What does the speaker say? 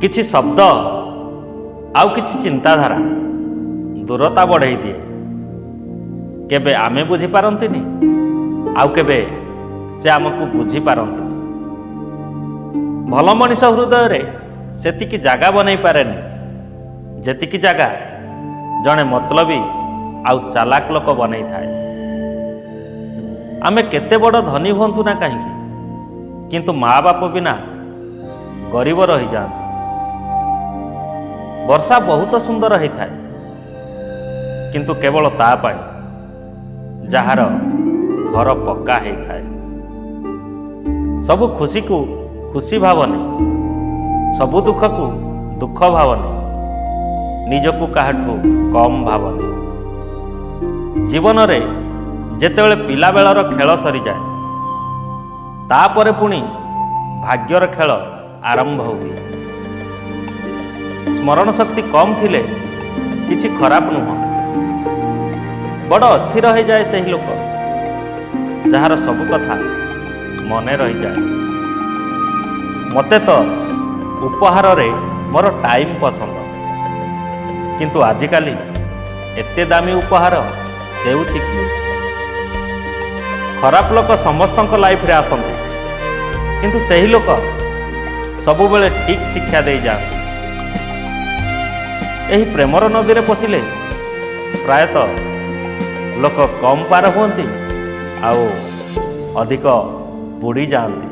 କିଛି ଶବ୍ଦ ଆଉ କିଛି ଚିନ୍ତାଧାରା ଦୂରତା ବଢ଼େଇ ଦିଏ। କେବେ ଆମେ ବୁଝିପାରନ୍ତିନି, ଆଉ କେବେ ସେ ଆମକୁ ବୁଝିପାରନ୍ତିନି। ଭଲ ମଣିଷ ହୃଦୟରେ ସେତିକି ଜାଗା ବନେଇ ପାରେନି, ଯେତିକି ଜାଗା ଜଣେ ମତଲବୀ ଆଉ ଚାଲାକ ଲୋକ ବନେଇଥାଏ। ଆମେ କେତେ ବଡ଼ ଧନୀ ହୁଅନ୍ତୁ ନା କାହିଁକି, କିନ୍ତୁ ମା ବାପ ବିନା ଗରିବ ରହିଯାଆନ୍ତି। ବର୍ଷା ବହୁତ ସୁନ୍ଦର ହେଇଥାଏ, କିନ୍ତୁ କେବଳ ତା ପାଇଁ ଯାହାର ଘର ପକ୍କା ହେଇଥାଏ। ସବୁ ଖୁସିକୁ ଖୁସି ଭାବନି, ସବୁ ଦୁଃଖକୁ ଦୁଃଖ ଭାବନି, ନିଜକୁ କାହାଠୁ କମ୍ ଭାବନି। ଜୀବନରେ ଯେତେବେଳେ ପିଲାବେଳର ଖେଳ ସରିଯାଏ, ତାପରେ ପୁଣି ଭାଗ୍ୟର ଖେଳ ଆରମ୍ଭ ହୁଏ। ସ୍ମରଣ ଶକ୍ତି କମ୍ ଥିଲେ କିଛି ଖରାପ ନୁହଁ। ବଡ଼ ଅସ୍ଥିର ହେଇଯାଏ ସେହି ଲୋକ ଯାହାର ସବୁ କଥା ମନେ ରହିଯାଏ। ମୋତେ ତ ଉପହାରରେ ମୋର ଟାଇମ୍ ପସନ୍ଦ, କିନ୍ତୁ ଆଜିକାଲି ଏତେ ଦାମୀ ଉପହାର ଦେଉଛି କିଏ? ଖରାପ ଲୋକ ସମସ୍ତଙ୍କ ଲାଇଫରେ ଆସନ୍ତି, କିନ୍ତୁ ସେହି ଲୋକ ସବୁବେଳେ ଠିକ୍ ଶିକ୍ଷା ଦେଇଯାଆନ୍ତି। ଏହି ପ୍ରେମର ନଦୀରେ ପଶିଲେ ପ୍ରାୟତଃ ଲୋକ କମ୍ ପାର ହୁଅନ୍ତି ଆଉ ଅଧିକ ବୁଡ଼ି ଯାଆନ୍ତି।